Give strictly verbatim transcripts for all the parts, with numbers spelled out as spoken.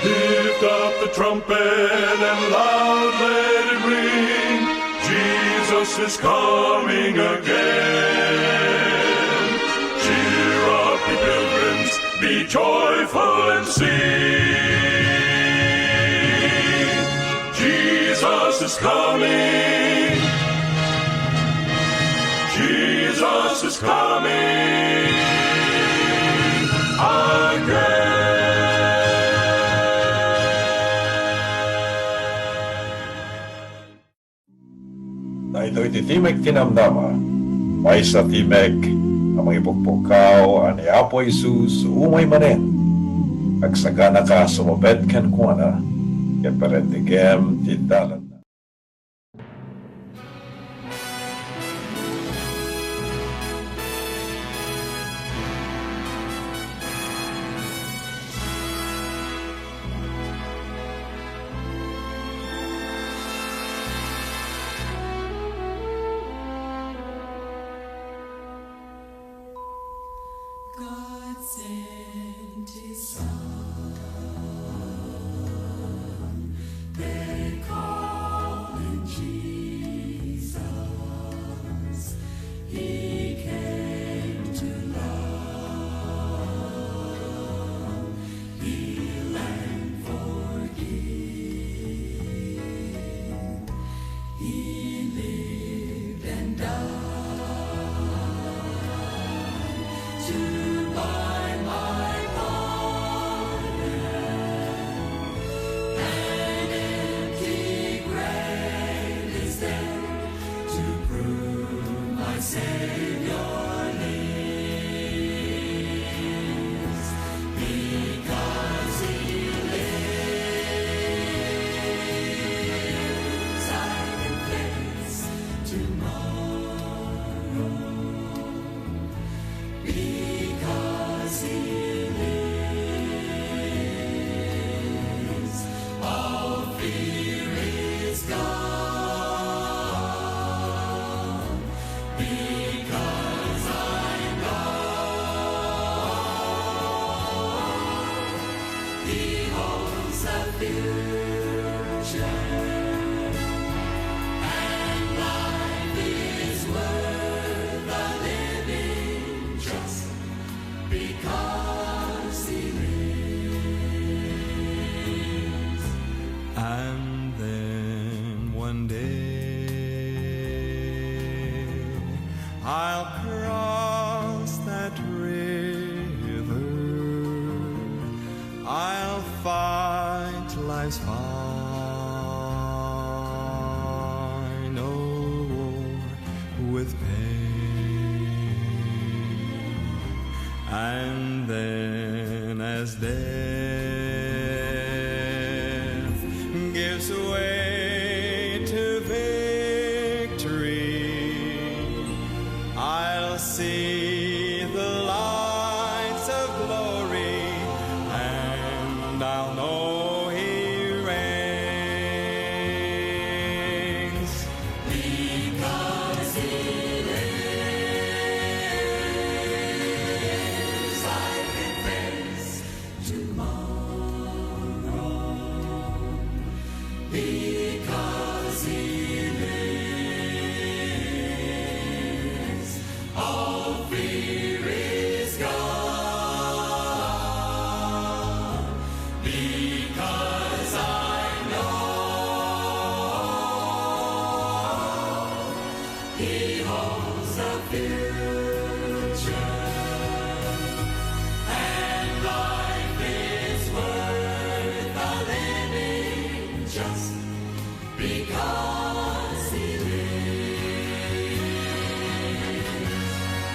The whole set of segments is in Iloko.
Lift up the trumpet and loud let it ring. Jesus is coming again. Cheer up, ye pilgrims, be joyful and sing. Jesus is coming. Jesus is coming again. Daytoy ti Timek ti Namnama, maysa a timek a mangipukpukkaw a ni Apo Jesus umay manen. Agsaganaka a sumabet kenkuana, ket parentegem ti dalanna. God sent his son. They call him Jesus. He came to love, heal and forgive. He lived and died to buy my pardon. An empty grave is there to prove my Savior lives. Because he lives, I can face tomorrow. Because he lives, all fear is gone. Because I know he holds the future, and life is worth the living just because he lives. And then one day I'll cross that river. I'll fight life's final war with pain. And then, as death gives way to victory, I'll see the lights of glory, and I'll know he reigns. Because he lives, I can face tomorrow. Because he lives, all fear is gone. Because I know he holds the future, and life is worth the living just because he lives.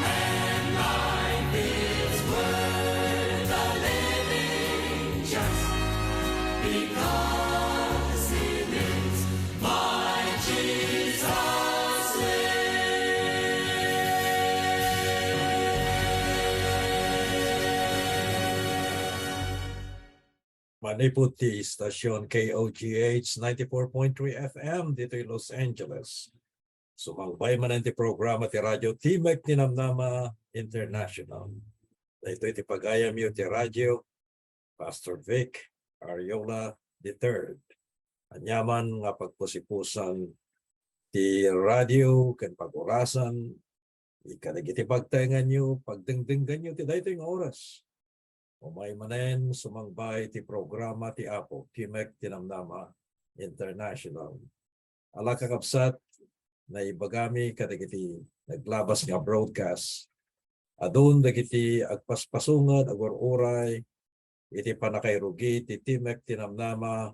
And life is worth the living just because he lives. My Jesus lives. Manipud ti istasyon K O G H ninety-four point three F M ditoy Los Angeles. Sumangbay manen ti programa ti Radio Timek ti Namnama International. Daytoy ti pagayamyo ti radio, Pastor Vic. Arriola the third. Aniaman nga pagpusipusan ti radio ken pagurasan, kadagiti pagtaenganyo, pagdengdengganyo ti daytoy nga oras. Umay manen, sumangbay ti programa ti Apo, Timek ti Namnama International. Ala, kakabsat, naibagami kadagiti naglabas nga broadcast. Adun dagiti agpaspasungad, agur-uray iti pannakairugi ti Timek ti Namnama,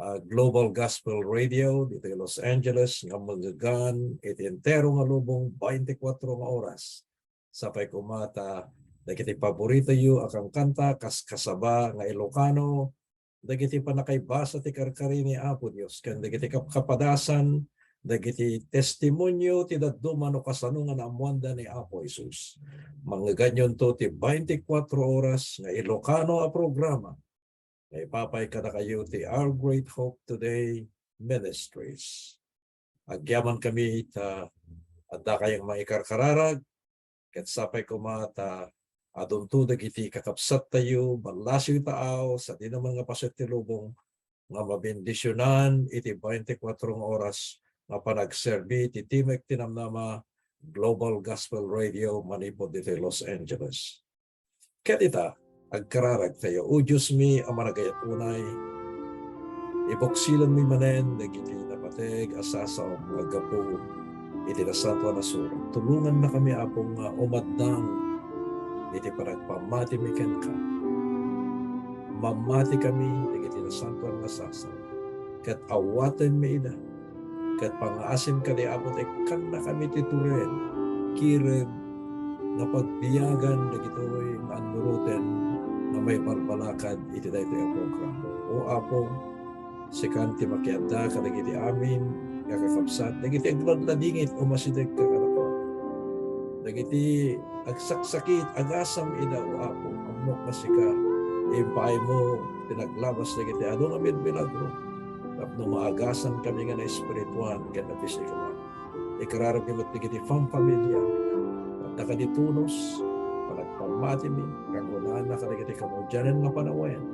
ah, Global Gospel Radio ditoy Los Angeles nga mangngeggan iti entero nga lubong, baintikwatro nga oras. Sapay koma ta dagiti paboritoyo a kankanta, kas kasaba nga Ilocano, dagiti pannakaibasa ti karkari ni Apo Dios, ken dagiti kapkapadasan, dagiti testimonio ti dadduma no kasano nga naammoanda ni Apo Jesus. Mangngeganyonto ti baintikwatro oras nga Ilocano a programa nga ipapay kadakayo ti Our Great Hope Today Ministries. Agyamankami ta addakayo nga mangikarkararag, ket sapay koma ta adunto dagiti kakabsattayo, ballasiw taaw, sadino man nga paset ti lubong, nga mabendisionan iti baintikwatro nga oras nga panagserbi ti Timek ti Namnama Global Gospel Radio manipud ditoy Los Angeles. Ket ita, agkararagtayo. O Diosmi a managayat unay, ibuksilenmi manen dagiti napateg a sasaom nga aggapu iti Nasantoan a Surat. Tulongannakami, Apo, nga umaddang iti panagpammatimi kenka. Mammatikami dagiti nasantoan nga sasaom, ket awatenmi ida, ket pangngaasim kadi, Apo, ta ikkannakami ti tured, kirem nga pagbiagan dagitoy nga annuroten nga maibalbalakad iti daytoy a programa. O Apo, sikan ti makiadda kadagiti amin nga kakabsat, dagiti agladladingit, umasidegka kadakuada. Dagiti agsaksakit, agasam ida, O Apo, ammok nga sika, impaaymo ti naglabas dagiti adu nga milmilagro tapno maagasankami nga naespirituan ken napisikuan. Ikararagmi met dagiti famfamilia, adda kadi tunos, panagpammatimi, kakunana kadagiti kamaudianan nga panawen,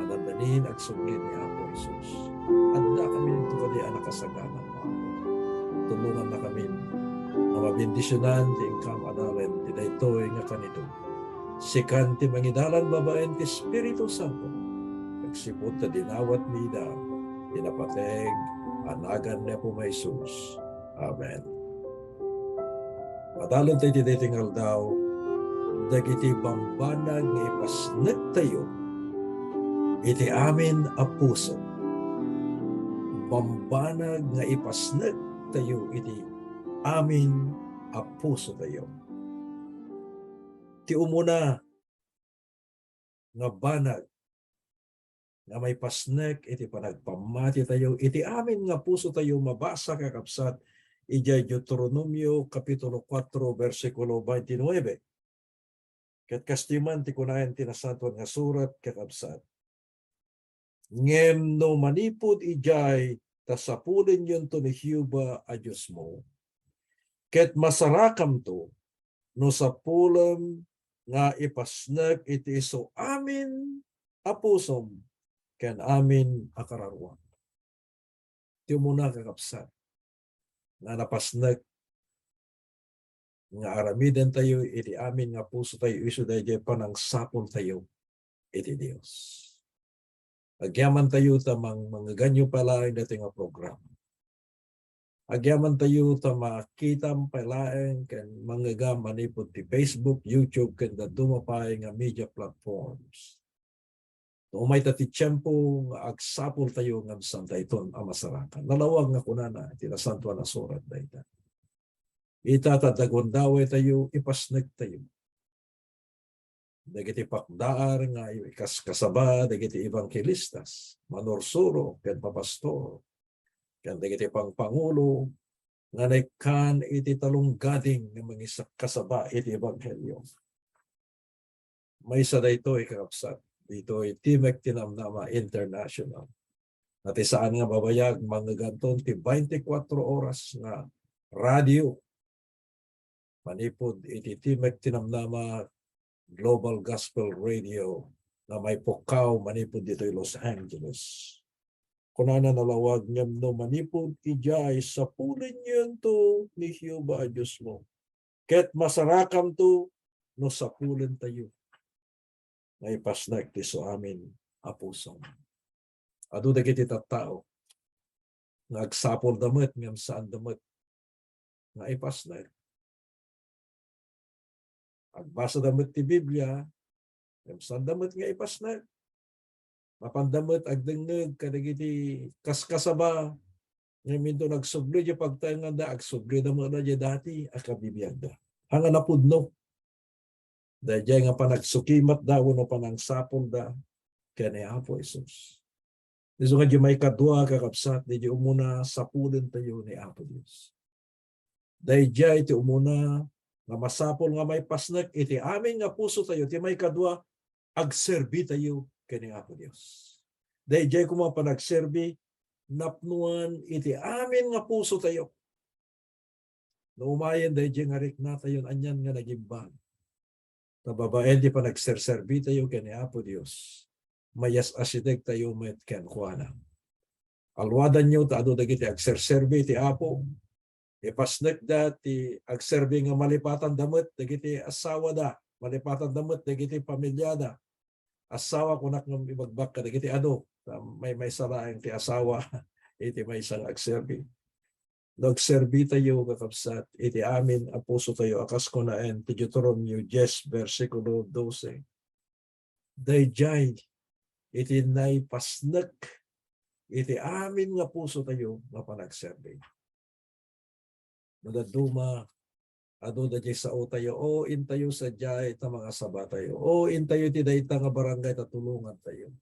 a nandanin agsubli ni Apo Jesus. Addakaminto kadi a nakasagana, O Apo. Tulongannakamin a mabendisionan ti inkam a dalem ti daytoy nga kanido. Sikan ti mangidalan babaen ti Espiritu Santo, agsipud ta dinawatmi ida ti napateg a nagan ni Apo Jesus. Amen. Madalenta iti daytoy nga aldaw, dagiti bambanag nga ipasnektayo iti amin a puso. Bambanag nga ipasnektayo iti amin a pusotayo. Ti umuna nga banag nga maipasnek iti panagpammatitayo iti amin nga pusotayo, mabasa, kakabsat, idiay Deuteronomio Kapitulo kuatro, bersikulo baintinuebe. Ket kastoy man ti kunaen ti Nasantoan nga Surat, kakabsat, "Ngem no manipud idiay ta sapulenyonto ni Jehovah a Diosmo, ket masarakamto no sapulem nga ipasnek iti isu amin a pusom ken amin a kararuam." Ti umuna, kakabsat, nga napasnek nga aramidentayo iti amin nga pusotayo isu daydiay panangsapultayo iti Dios. Agyamantayo ta mang-, mangngeganyo pay laeng daytoy nga programa. Agyamantayo ta makitam pay laeng ken mangngegam manipud ti Facebook, YouTube, ken dadduma pay nga media platforms. No umay ta ti tiempo nga agsapultayo ngem saantayton a masarakan. Nalawag nga kunana ti Nasantoan a Surat dayta. Ita ta adda gundawaytayo, ipasnektayo dagiti pakdaar nga ikaskasaba dagiti evangelistas, manursuro, ken papastor, ken dagiti pangpangulo nga naikkan iti talonggading nga mangiskasaba iti ebanghelio. Maysa daytoy, kakabsat, ditoy Timek ti Namnama International. Nga ti saan nga babayag, mangngegto ti baintikwatro oras nga radio manipud iti Timek ti Namnama Global Gospel Radio na maipukkaw manipud ditoy Los Angeles. Kunana, nalawag, ngem no manipud idiay, sapulennyonto ni Jehovah a Diosmo. Ket masarakamto no sapulentayo nga ipasnek ti suamin a puso. Adu dagiti tattao nga agsapulda met ngem saanda met nga ipasnek. Agbasada met ti Biblia, ngem saanda met nga ipasnek. Mapanda met agdengngeg kadagiti kaskasaba, ngem inton agsubli diay pagtaenganda, agsublida met daydiay dati a kabibiagda. Haan nga napudno daydiay nga panagsukimatda wenno panangsapulda ken ni Apo Jesus. Isu nga diay maikadua, kakabsat, diay umuna, sapulentayo ni Apo Dios. Daydiay ti umuna nga masapul nga maipasnek iti amin nga pusotayo. Ti maikadua, agserbitayo ken ni Apo Dios. Daydiay koma panagserbi, napnoan iti amin nga pusotayo. No umayen daydiay nga riknatayon, anian nga nagimbag? Ta babaen ti panagserserbitayo ken ni Apo Dios, mayas-asidegtayo met kenkuana. Aluadanyo ta adu dagiti agserserbi iti Apo. Ipasnekda ti agserbi nga malipatanda met dagiti asawada, malipatanda met dagiti pamiliada. Asawa, kunak ngem ibagbag kadagiti adu, ta maymaysa laeng ti asawa iti maysa nga agserbi. No agserbitayo, kakabsat, iti amin a pusotayo, a kas kunaen ti Deuteronomio dies, bersikulo dose, daydiay iti naipasnek iti amin nga pusotayo nga panagserbi. No dadduma, adu daydiay saotayo, o, intayo sadiay ta mangasabatayo. O, intayo ti dayta nga barangay ta tulongantayo.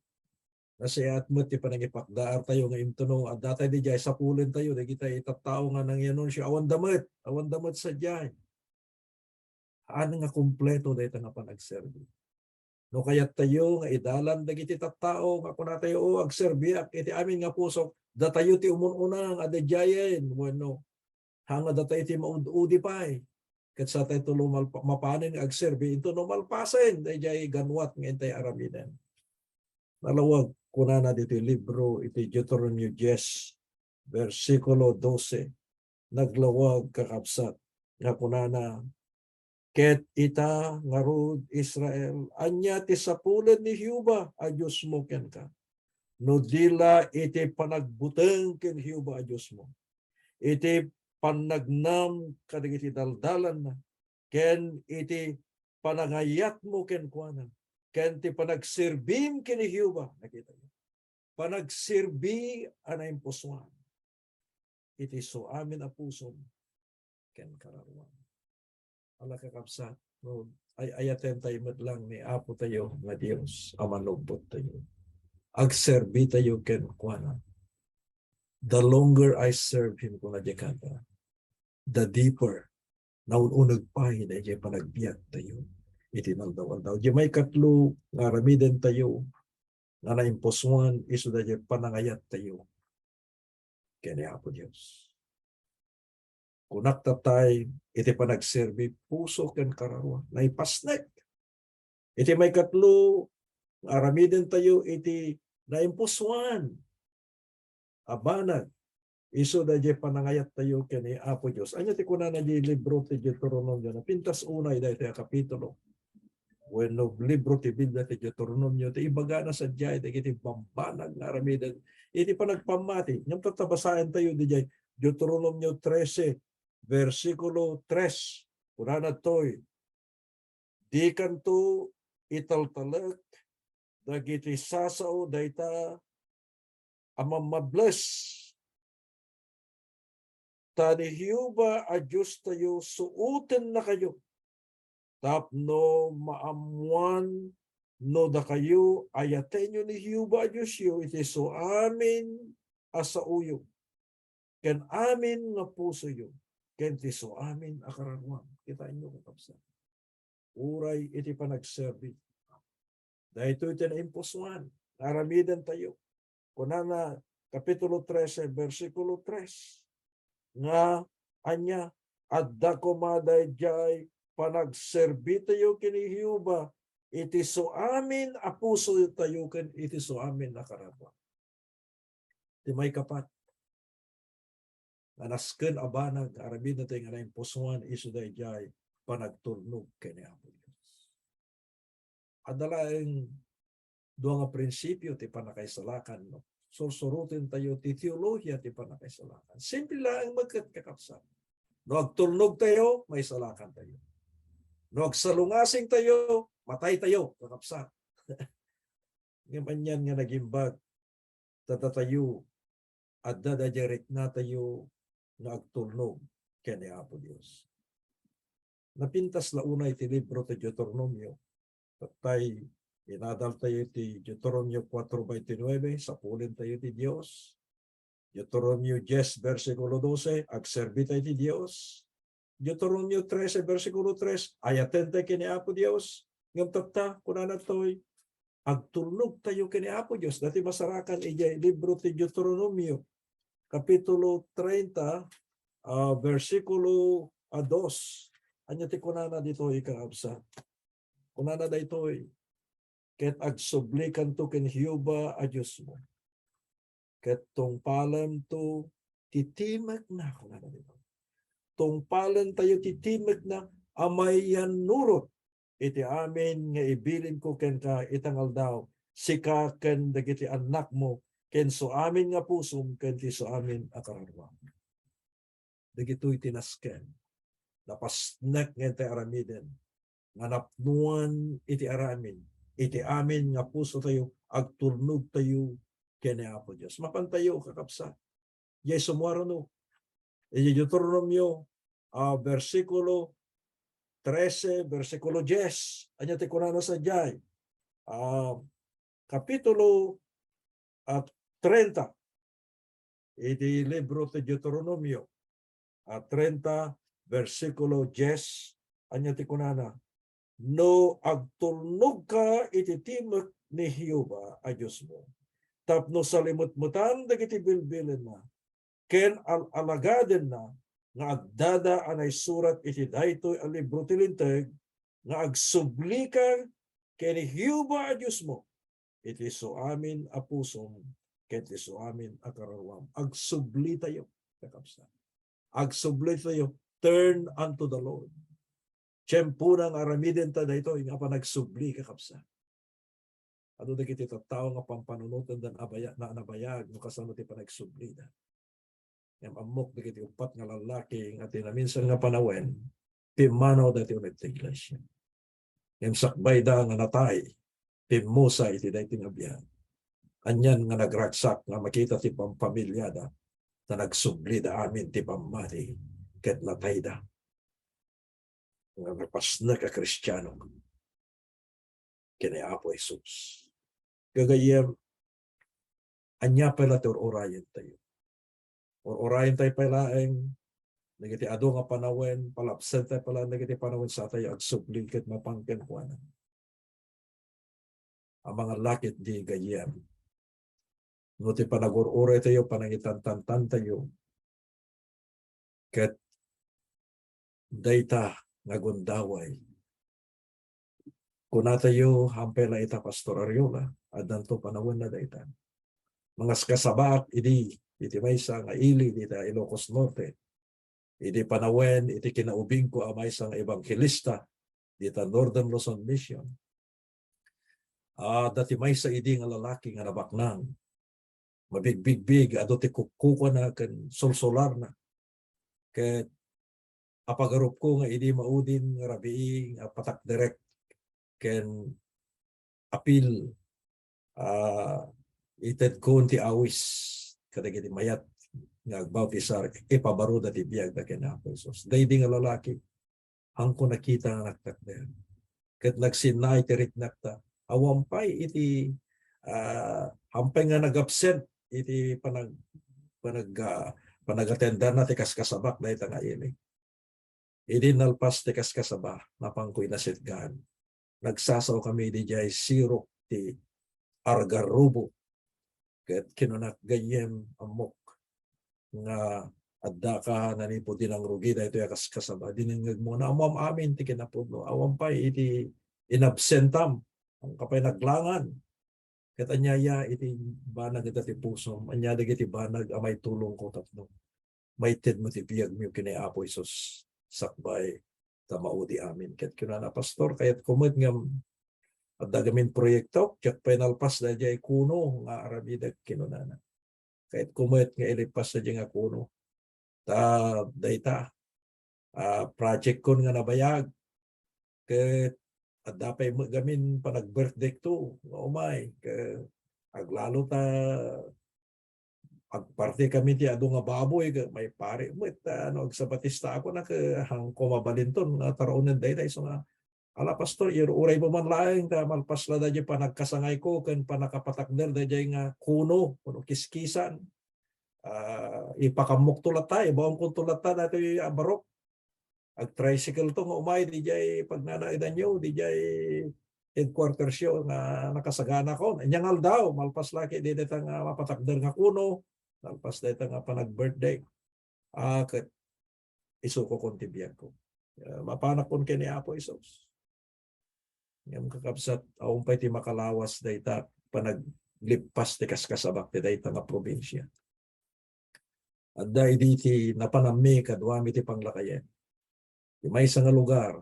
Nasayaat met ti panangipakdaartayo nga intono, adda tay daydiay, sapulentayo dagiti tattao nga nangianunsio. Awanda met, awanda met sadiay. Haan nga kompleto dayta nga panagserbi. No kayattayo nga idalan dagiti tattao nga kunatayo, "O, agserbiak iti amin nga pusok," datayo ti umun-una nga daydiayen wenno haan nga datayo ti maud-udi pay. Ket satay tulo malpa-, mapanen nga agserbi intono malpasen daydiay ganuat nga intay aramiden. Nalawag, kunana ditoy libro iti Deuteronomio dies, bersikulo dose, naglawag, kakabsat, nga kunana, "Ket ita ngarud, Israel, ania ti sapulen ni Jehovah a Diosmo kenka? No di la iti panagbuteng ken Jehovah a Diosmo, iti pannagnam kadagiti daldalanna, ken iti panangayatmo kenkuana, ken ti panagserbim ken ni Jehovah." Nakitayo? Panagserbi a naimpusoan iti suamin a pusom ken kararuam. Ala, kakabsat, no ay-ayaten tayo met lang ni Apo tayo nga Dios a manubot tayo. Agserbi tayo kenkuana. "The longer I serve him," kuna diay kanta, "the deeper naun-uneg pay daydiay panagbiag tayo iti naldaw-aldaw." Diay maikatlo nga aramiden tayo nga naimpusoan isu daydiay panangayat tayo ken ni Apo Dios. Kunak tatay, iti panagserbi, puso ken kararua, naipasnek. Iti maikatlo nga aramiden tayo iti naimpusoan a banag, isu daydiay panangayat tayo ken ni Apo Dios. Ania ti kunana diay libro ti Deuteronomio? Napintas unay daytoy a kapitulo wenno libro ti Biblia ti Deuteronomio, ti ibagana sadiay dagiti bambanag nga aramiden iti panagpammati. Ngem tatta, basaen tayo diay Deuteronomio trese, bersikulo tres. Kunana toy, "Dikanto italtalek dagiti sasao dayta a mammables. Ta ni Jehovah a Diostayo suotennakayo tapno maammoan no dakayo ayatenyo ni Jehovah a Diosyo iti suamin a saoyo, ken amin nga pusoyo, ken ti suamin a kararuam." Kitaenyo, kakabsat? Uray iti panagserbi. Daytoy ti naimpusoan nga aramiden tayo. Kunana, kapitulo trese, bersikulo tres, nga ania, adda koma daydiay panagserbi tayo ken ni Jehovah iti suamin a pusotayo ken iti suamin a kararua. Ti maikapat, nga nasken a banag nga aramidentayo nga naimpusoan isu daydiay panagtulnog ken ni Apo Dios. Adda laeng dua nga prinsipio ti pannakaisalakan, no? Sursurotentayo ti teolohiya ti pannakaisalakan. Simple laeng met ket, kakabsat. No agtulnogtayo, maisalakantayo. No agsalungasingtayo, mataytayo, kakabsat. Ngem anian nga nagimbag, ta datayo, adda daydiay riknatayo nga agtulnog ken ni Apo Dios. Napintas la unay ti libro ti Deuteronomio. Tattay, inadaltayo ti Deuteronomio kuatro baintinuebe, sapulentayo ti Dios. Deuteronomio dies, bersikulo dose, agserbitayo ti Dios. Deuteronomio trese, bersikulo tres, ayatentayo ken ni Apo Dios. Ngem tatta, kunana toy, agtulnogtayo ken ni Apo Dios. Dati masarakan idiay libro ti Deuteronomio, kapitulo treinta, ah, bersikulo, ah, dos. Ania ti kunana ditoy, kakabsat? Kunana daytoy, "Ket agsublikanto ken Jehovah a Diosmo, ket tungpalemto ti timekna," kunana daytoy. "Tungpalentayo ti timekna a mayannurot iti amin nga ibilinko kenka ita nga aldaw, sika ken dagiti annakmo, ken suamin nga pusom, ken ti suamin a kararuam." Dagitoy ti nasken. Napasnek nga intay aramiden. Nga napnuan iti aramin, iti amin nga pusotayo, agtulnogtayo ken ni Apo Dios. Mapantayo, kakabsat. Diay sumuarno. Iti Deuteronomio, ah, bersikulo trese, bersikulo dies. Ania ti kunana sadiay? Ah, kapitulo, ah, treinta. Iti libro ti Deuteronomio, ah, treinta, bersikulo dies. Ania ti kunana? "No agtulnogka iti timek ni Jehovah a Diosmo, tapno salimetmetan dagiti bilbilinna ken al-alagadenna nga addada a naisurat iti daytoy a libro ti Linteg, nga agsublika ken ni Jehovah a Diosmo iti suamin a pusom ken ti suamin a kararuam." Agsublitayo, kakabsat. Agsublitayo. Turn unto the Lord. Tiempona nga aramidenta daytoy nga panagsubli, kakabsat. Adu dagiti tattao nga pampanunotenda a baya-, na, nabayag no kasano ti panagsublida. Ngem ammok dagiti uppat nga lallaki nga ti naminsan nga panawen, pimmanaw daytoy met ti iglesia. Ngem sakbayda nga natay, pimmusa iti daytoy nga biag. Anian nga nagragsak nga makita ti pampamiliada, ta nagsublida amin ti pammati, ket natayda. Nga napasnek a Kristiano ken ni Apo Jesus. Gagayyem, ania pay la ti ur-urayentayo? Ur-urayentayo pay laeng dagiti adu nga panawen, palabsentayo pay laeng dagiti panawen, satayo agsubli ket mapan kenkuana. A mangalakit di gayyem. No ti panagur-uraytayo, panangitantantantayo, ket dayta nga gundaway. Kunatayo, hampay la ita, Pastor Ariola, addanto panawenna dayta. Mangaskasabaak idi, iti maysa nga ili dita Ilocos Norte. Idi panawen iti kinaubingko a maysa nga ebanghelista dita Northern Luzon Mission. Ah, dati maysa idi nga lalaki nga nabaknang. Mabigbigbig, adu ti kukkuana ken sulsularna. Ket apagarupko nga idi maudin nga rabii nga patakderek ken apil, ah, itedkon ti awis kadagiti mayat nga agbautisar, ipabaruda ti biagda ken Apo Jesus. Daydi nga lalaki, haanko nakita nga nagtakder. Ket nagsinnaay ti riknakta. Awan pay iti, ah, hampay nga nagabsent iti panag-, panag-, ah, panagatenderna ti kaskasabak dayta nga ili. Idi nalpas ti kaskasaba, napanko inasitgan. Nagsasao kami idiay sirok ti Argarubo. Ket kinunak, "Gayyem, ammok nga addaka nanipud di nangrugi daytoy a kaskasaba. Dinengngegmo, naam-amin ti kinapudno. Awan pay iti inabsentam, haan ka pay naglangan. Ket ania iti banag ita ti pusom, ania dagiti banag a maitulongko tapno maited met ti biagmi ken ni Apo Jesus sakbay ta maudi amin. Ket kinunana, Pastor, kayatko met nga adda gamin proyekto, diak pay nalpas daydiay kuno nga aramidek, kinunana. Kayatko met nga ilipas daydiay nga kuno. Ta dayta, ah, project kon nga nabayag. Ket adda pay met gamin panag-birthday to, nga umay. Ket aglalo ta agparti kami ti adu nga baboy, ket maipari met, ah, no, agsabatista ako na, ket hangko mabalinton nga taraonen dayta isu nga, ala, Pastor, ir-, uray mo man laeng ta malpas la daydiay panagkasangayko ken panakapatakder daydiay nga kuno, kuno kiskisan. Ah, ipakammok to latta, ibaon kon to latta datoy a barok. Ag-tricycle to nga umay, didiay pagnanaedanyo, didiay headquarters yo nga nakasagana kon. Inyang aldaw, malpas la ket dayta nga mapatakder nga kuno, malpas dayta nga panag-birthday. Ah, ket isuko kon ti biagko. Ah, mapanak kon ken ni Apo Jesus. Ngem kakabsat, awan pay ti makalawas dayta panaglippas ti kaskasabak ti dayta nga probinsia. Adda idi ti napananmi kaduami ti panglakayen. Ti maysa nga lugar,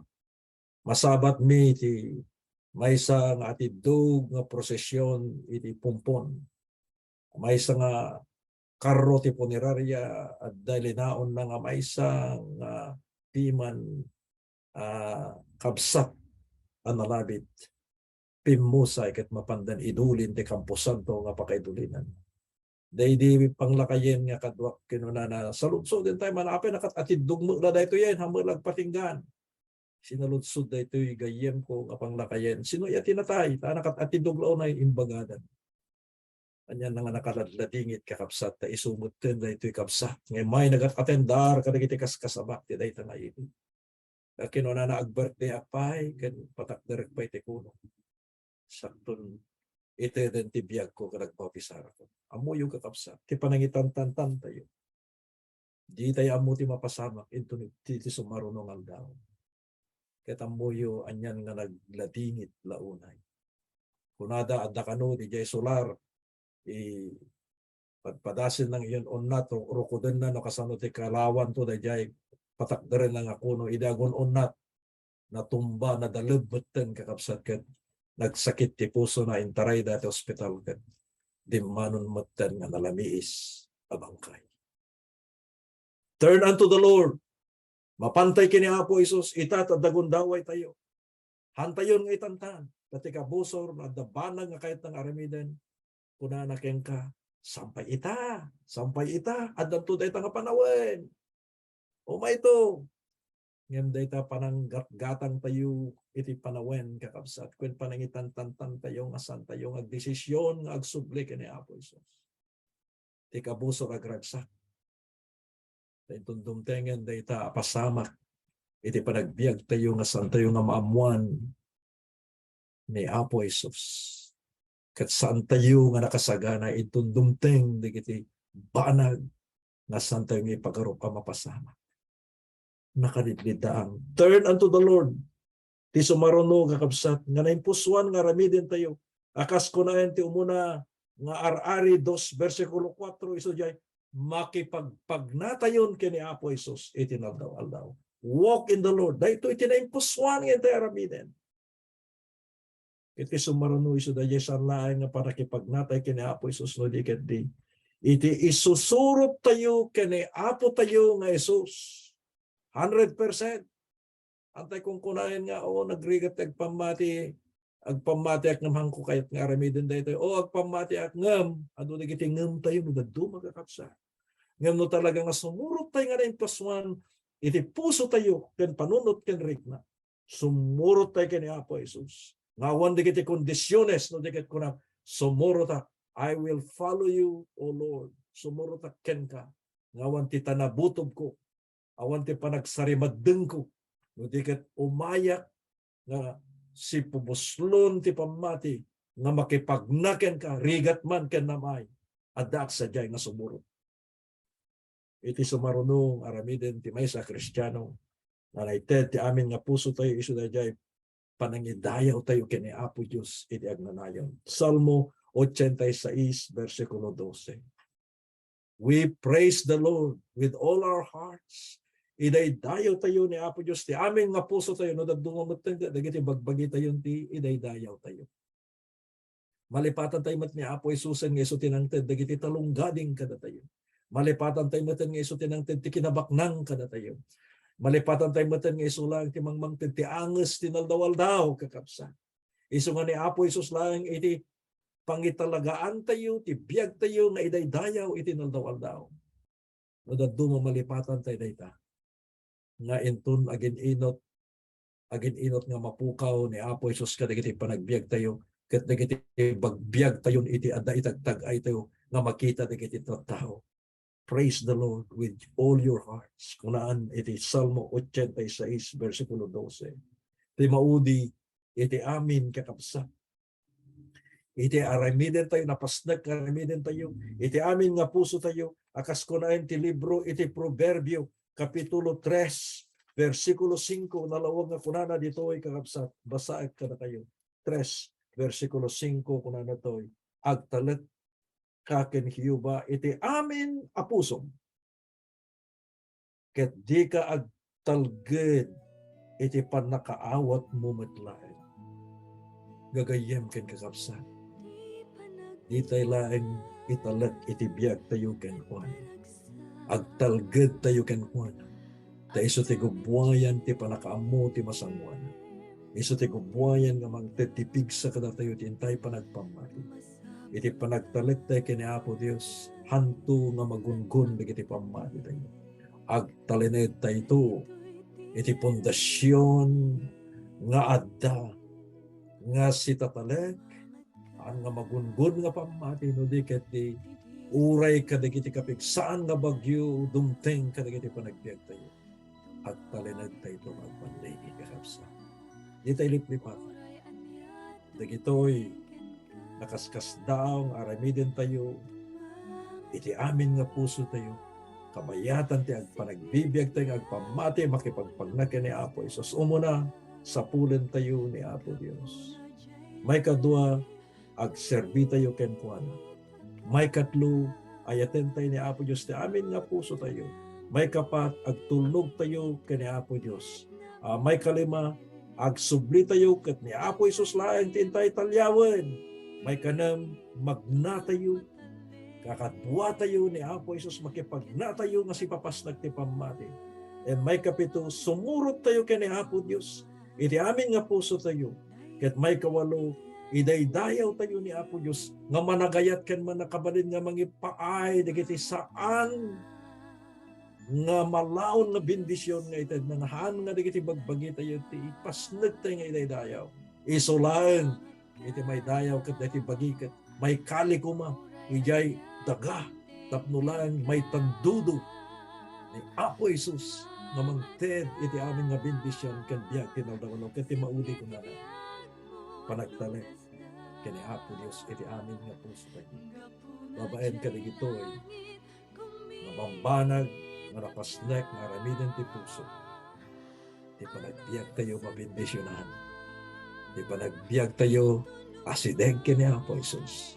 masabatmi ti maysa nga atiddog nga prosesion iti pumpon. Maysa nga karro ti puneraria, adda linaonna nga maysa nga piman, ah, kabsat a nalabit. Pimmusay ket mapandan idulin ti kamposanto nga pakaidulinan. Daydi panglakayen nga kaduak, kinunana, saludsodentayo man, apay nakat-atiddog met la daytoyen, hamel agpatinggan. Sinaludsod daytoy gayyemko nga panglakayen. Sino aya ti natay? Ta nakat-atiddog la unay, imbagadan. Ania nga nakaladladingit, kakabsat, ta isu metten daytoy kabsat nga immay nagat-atendar kadagiti kaskasabak ti dayta nga idi. Nga kinunana, agbirthday ak pay, ken patakderek pay ti kuno. Sakton iteden ti biagko ken agbautisaraken. Ammoyo, kakabsat, ti panangitantantantayo. Ditayo ammo ti mapasamak inton ti, ti sumaruno nga aldaw. Ket ammoyo anian nga nagladingit la unay. Kunada, adda kano didiay solar, i-, padpadasen nang iyon unnat, ru-, rukodenna no kasano ti kalawan to daydiay patakderenna nga kuno idi agun-unnat, natumba, nadaleb metten, kakabsat, ket nagsakit ti pusona, intarayda ti ospital ket dimmanon metten nga nalamiis a bangkay. Turn unto the Lord. Mapantay ken ni Apo Jesus, ita ta gundawaytayo. Hantayon nga itantan, ta ti kabusor no adda banag nga kayatna nga aramiden, kunana kenka, sampay ita, sampay ita, addanto dayta nga panawen. Umayto. Ngem dayta pananggatgatangtayo iti panawen, kakabsat, ken panangitantantantayo nga saantayo nga agdesisyon nga agsubli ken ni Apo Jesus. Ti kabusor, agragsak. Ta inton dumtengen dayta a pasamak iti panagbiagtayo nga saantayo nga maammoan ni Apo Jesus. Ket saantayo nga nakasagana inton dumteng dagiti banag nga saantayo nga ipagarup a mapasamak. Nakalidliddaang. Turn unto the Lord. Ti sumaruno, kakabsat, nga naimpusoan nga aramidentayo. A kas kunaen ti umuna nga Ar-ari dos, bersikulo kuatro, isu diay, makipagpagnatayon ken ni Apo Jesus iti naldaw-aldaw. Walk in the Lord. Daytoy ti naimpusoan nga intay aramiden. Iti sumaruno isu daydiay saan laeng nga pannakipagnatay ken ni Apo Jesus no di ket di iti isusurot tayo ken ni Apo tayo nga Jesus. Hundred percent. Antay kunkunaen nga, "O, nagrigat ti agpammati, agpammatiak ngem haanko kayat nga aramiden daytoy. O, agpammatiak ngem adu dagiti ngem tayo no dadduma, kakabsat." Ngem no talaga nga sumurot tayo nga naimpusoan iti puso tayo ken panunot ken rikna, sumurot tayo ken ni Apo Jesus. Nga awan dagiti kondisiones no di ket kunak, "Sumurotak. I will follow you, O Lord. Sumurotak kenka." Nga awan ti tanabutobko, awan ti panagsarimaddengko, no di ket umayak nga sipubuslon ti pammati nga makipagna kenka, rigat man ken namay, addaak sadiay nga sumurot. Iti sumaruno nga aramiden ti maysa a Kristiano, nga naited ti amin nga puso tayo isu daydiay panangidayawtayo ken ni Apo Dios iti agnanayon. Salmo ochenta y seis, bersikulo dose. We praise the Lord with all our hearts. Idaydayawtayo ni Apo Dios ti amin nga pusotayo, no dadduma metten dagiti bagbagitayo ti idaydayawtayo. Malipatantayo met ni Apo Jesusen nga isu ti nangted dagiti talonggading kadatayo. Malipatantayo metten nga isu ti nangted ti kinabaknang kadatayo. Malipatantayo metten nga isu laeng ti mangmangted ti anges ti naldaw-aldaw, kakabsat. Isu nga ni Apo Jesus laeng iti pangitalagaantayo ti biagtayo nga idaydayaw iti naldaw-aldaw. No dadduma, malipatantayo dayta nga inton agin-inut, agin-inut nga mapukaw ni Apo Jesus kadagiti panagbiagtayo ket dagiti bagbiagtayon iti adda iti tag-aytayo nga makita dagiti tattao. Praise the Lord with all your hearts. Kunaan iti Salmo ochenta y seis, bersikulo dose. Ti maudi iti amin, kakabsat. Iti aramidentayo, napasnek nga aramidentayo, iti amin nga pusotayo, a kas kunaen ti libro iti Proverbio, Kapitulo tres, bersikulo singko, nalawag nga kunana ditoy, kakabsat, basaek kadakayo. Tres, bersikulo singko, kunana toy, "Agtalek ka ken Jehovah iti amin a pusom, ket dika agtalged iti pannakaawatmo met laeng." Gagayyem ken kakabsat, ditay laeng italek iti biagtayo kenkuana. Agtalgedtayo kenkuana, ta isu ti gubbuayan ti pannakaammo ti masangoan. Isu ti gubbuayan nga mangted ti pigsa kadatayo ti intay panagpammati. Iti panagtalektayo ken ni Apo Dios, hanto nga magunggon dagiti pammatitayo. Agtalinedtayto iti pundasion nga adda nga sitatalek, saan nga magunggon nga pammati, no di ket di uray kadagiti kapigsaan nga bagyo dumteng kadagiti panagbiagtayo. Agtalinedtayto nga agbaligi, kakabsat. Ditay liplipatan. Dagitoy nakaskasdaaw nga aramidentayo iti amin nga pusotayo, kabayatan ti agpanagbibiagtayo nga agpammati, makipagpagna ken ni Apo Jesus. Umuna, sapulentayo ni Apo Dios. Maikadua, agserbitayo kenkuana. Maikatlo, ayatentayo ni Apo Dios ti amin nga pusotayo. Maikapat, agtulnogtayo ken ni Apo Dios. Ah, maikalima, agsublitayo ket ni Apo Jesus laeng ti intay talliawen. Maikanem, magnatayo. Kakaduatayo ni Apo Jesus, makipagnatayo nga sipapasnek ti pammati. And maikapito, sumurottayo ken ni Apo Dios iti amin nga pusotayo. Ket maikawalo, idaydayawtayo ni Apo Dios nga managayat ken mannakabalin nga mangipaay dagiti saan nga malaon nga bendision nga itedna, haan nga dagiti bagbagitayo ti ipasnektayo nga idaydayaw. Isu laeng iti maidayaw ket dagiti bagi ket maikali koma idiay daga tapno laeng maitandudo ni Apo Jesus nga mangted iti amin nga bendision ken biag ti naldaw-aldaw ket ti maudi kunana, panagtalek ken ni Apo Dios iti amin nga puso tayo. Babaen kadagitoy nga bambanag nga napasnek nga aramiden ti puso. Ti panagbiagtayo mabendisionan. Ti panagbiagtayo asideg ken ni Apo Jesus.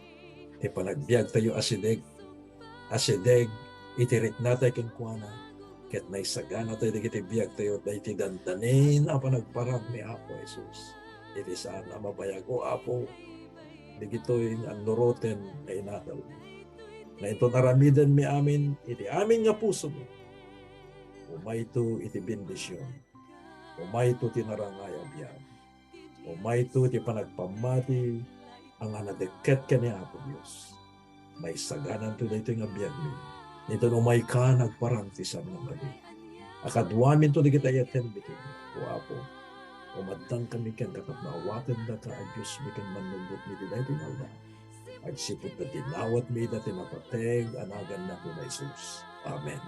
Ti panagbiagtayo asideg, asideg iti riknatayo kenkuana, ket naisaganatayo dagiti biagtayo daytoy dandanin a panagparang ni Apo Jesus. Iti saan a mabayag, O Apo, dagitoy nga annuroten nga inatel. Nga inton aramidenmi amin iti amin nga pusomi, umayto iti bendision, umayto ti narangay a biag, umayto ti panagpammati a nga nadekket ken ni Apo Dios. Maisagananto daytoy nga biagmi. Inton umayka, nagparang ti saan nga bagi. Akaduaminto dagiti ayatenmi ken, O Apo. Umaddangkami kenka tapno awatendaka a Diosmi ken Mannubbotmi iti daytoy nga aldaw. Agsipud ta dinawatmi ida ti napateg a naganna, ni Jesus. Amen.